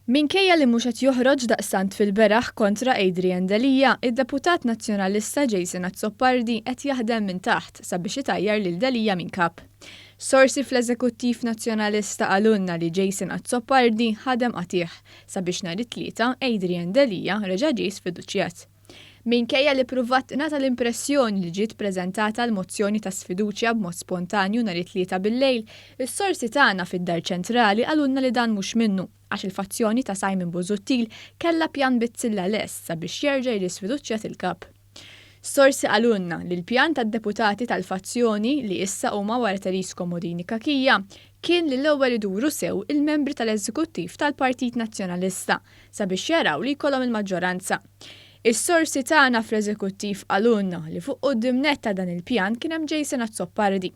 Minkejja li mhux qed joħroġ daqstant fil-beraħ kontra Adrian Delia, id-deputat Nazzjonalista Jason Azzopardi qed jaħdem minn taħt sabiex itajjar lil Delia minn kap. Sorsi fl-Eżekuttiv Nazzjonalista qalulna li Jason Azzopardi ħadem qatigħ sabiex nhar it-Tlieta Adrian Delia reġa' ġie sfiduċjat. Minkejja li ppruvat tingħata l-impressjoni li ġiet preżentata l-mozzjoni ta' sfiduċja b'mod spontanju nhar it-Tlieta bil-lejl, is-sorsi tagħna fid-Dar Ċentrali qalulna li dan mhux minnu għax il-fazzjoni ta' Simon Busuttil kellha pjan bizzilla lest sabiex jerġa' jiġi sfiduċjat il-Kap. Sorsi qalulna li l-pjan tad-deputati tal-fazzjoni li issa huma wara Therese Comodini Cachia kien li l-ewwel iduru sew il-membri tal-eżekuttiv tal-Partit Nazzjonalista sabiex jaraw li jkollhom il-maġġoranza. Is-sorsi tagħna fl-eżekuttiv qalulna li fuq quddiem nett ta' dan il-pjan kien hemm Jason Azzopardi.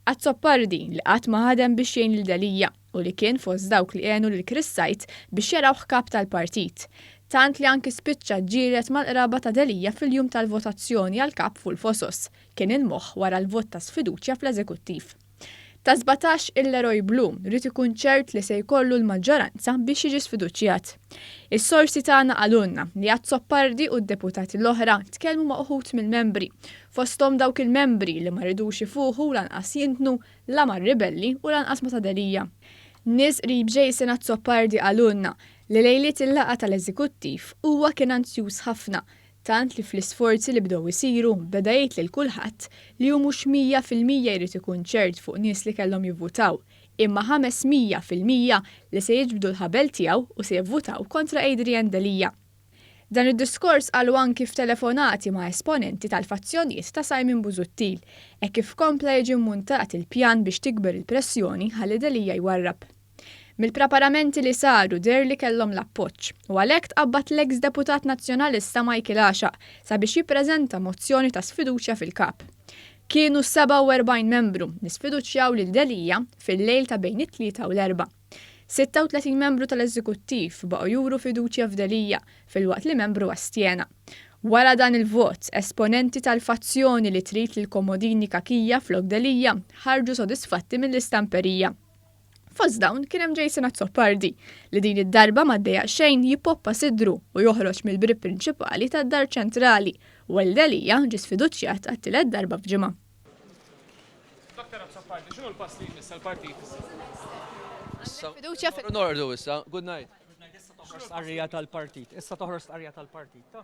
Azzopardi li qatt ma ħadem biex jgħin lil Delia u li kien fost dawk li għenu lil Chris Said biex jarawh kap tal-partit. Tant li anki spiċċa ġġieled mal-qraba ta' Delia fil-jum tal-votazzjoni għal kap fuq il-Fosos, kien il-moħħ wara l-vot ta' sfiduċja fl-eżekuttiv. Ta' 17 il-eroj blu ried ikun ċert li se jkollu l-maġġoranza biex jiġi sfiduċjat. Is-sorsi tagħna qalulna li Azzopardi u d-deputati l-oħra tkellmu ma' uħud mill-membri, fosthom dawk il-membri li ma ridux ifuħu u lanqas jintnu la mar-ribelli u lanqas ma' ta' Delia. Nies qrib Jason Azzopardi qalulna li lejliet il-laqgħa tal-eżekuttiv huwa kien anzjuż ħafna tant li fl-isforzi li bdew isiru beda jgħid lil kulħadd li hu mhux 100% jrid ikun ċert fuq nies li kellhom jivvutaw imma 500% li se jiġbdu l-ħabel tiegħu u se jivvutaw kontra Adrian Delia. Dan id-diskors qalu anki f'telefonati ma' esponenti tal-fazzjonijiet ta' Simon Busuttil, hekk kif kompla jiġi mmuntat il-pjan biex tikber il-pressjoni ħalli Delia jwarrab. Mill-preparamenti li saru deher li kellhom l-appoġġ u għalhekk tqabbad l-eks deputat Nazzjonalista Michael Għaxaq sabiex jippreżenta mozzjoni ta' sfiduċja fil-Kap. Kienu 47 membru li sfiduċjaw lil Delia fil-lejl ta' bejn it-Tlieta u l-Erbgħa. 36 membru tal-eżekuttiv baqgħu juru fiduċja f'Delia filwaqt li membru astjena. Wara dan il-vot, esponenti tal-fazzjoni li trid lil Comodini Cachia flok Delia ħarġu sodisfatti mill-istamperija. Fost dawn kien hemm Jason Azzopardi li din id-darba ma ddejjaq xejn jippoppa sidru u joħroġ mill-bieb prinċipali tad-Dar Ċentrali wara li Delia ġie sfiduċjat għat-tielet darba f'ġimgħa. Dr. Azzopardi, x'inhu l-pass li jmiss għall-partit issa? Issa. Fiduċja fil- Nordu issa. Good night. Issa toħroġ stqarrija tal-partit. Issa toħroġ stqarrija tal-partit.